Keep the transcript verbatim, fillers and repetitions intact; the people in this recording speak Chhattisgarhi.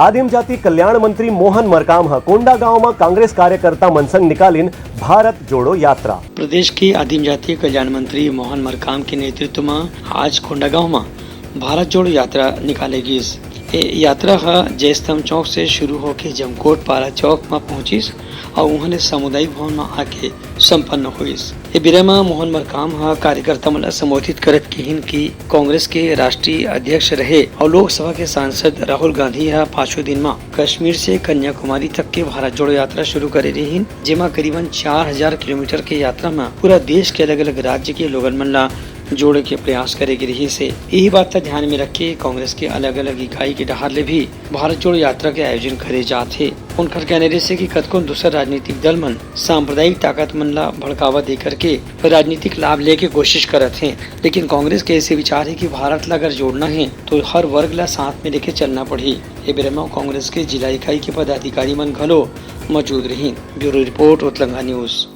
आदिम जाति कल्याण मंत्री मोहन मरकाम ह कोंडागांव म कांग्रेस कार्यकर्ता मन संग निकालिन भारत जोड़ो यात्रा। प्रदेश के आदिम जाति कल्याण मंत्री मोहन मरकाम के नेतृत्व म आज कोंडागांव म भारत जोड़ो यात्रा निकाले गिस। ये यात्रा ह जयस्तंभ चौक से शुरू होके जमकोट पारा चौक म पहुंचिस अउ उहां ले सामुदायिक भवन म आके संपन्न होइस। ए बेरा म मोहन मरकाम ह कार्यकर्ता मन ल संबोधित करत किहिन कि कांग्रेस के राष्ट्रीय अध्यक्ष रहे अउ लोकसभा के सांसद राहुल गांधी ह पांचवें दिन म कश्मीर से कन्याकुमारी तक के भारत जोड़ो यात्रा शुरू करे रिहिन, जेमा करीबन चार हजार किलोमीटर के यात्रा म पूरा देश के अलग-अलग राज्य के लोगन मन ल जोड़े के प्रयास करे गे रिहिस हे। इही बात ल ध्यान में रख के कांग्रेस के अलग-अलग इकाई के डहार ले भी भारत जोड़ो यात्रा के आयोजन करे जात हे। उनकर कहना रिहिस हे कि कतकोन दूसर राजनीतिक दल मन सांप्रदायिक ताकत मन ल भड़कावा दे करके राजनीतिक लाभ लेके कोशिश करत हे, लेकिन कांग्रेस के ऐसे विचार हे कि भारत ल अगर जोड़ना हे, तो हर वर्ग ल साथ में लेके चलना पड़ही। ए बेरा म कांग्रेस के जिला इकाई के पदाधिकारी मन घलो मौजूद रहिन। ब्यूरो रिपोर्ट, उतलंगा न्यूज।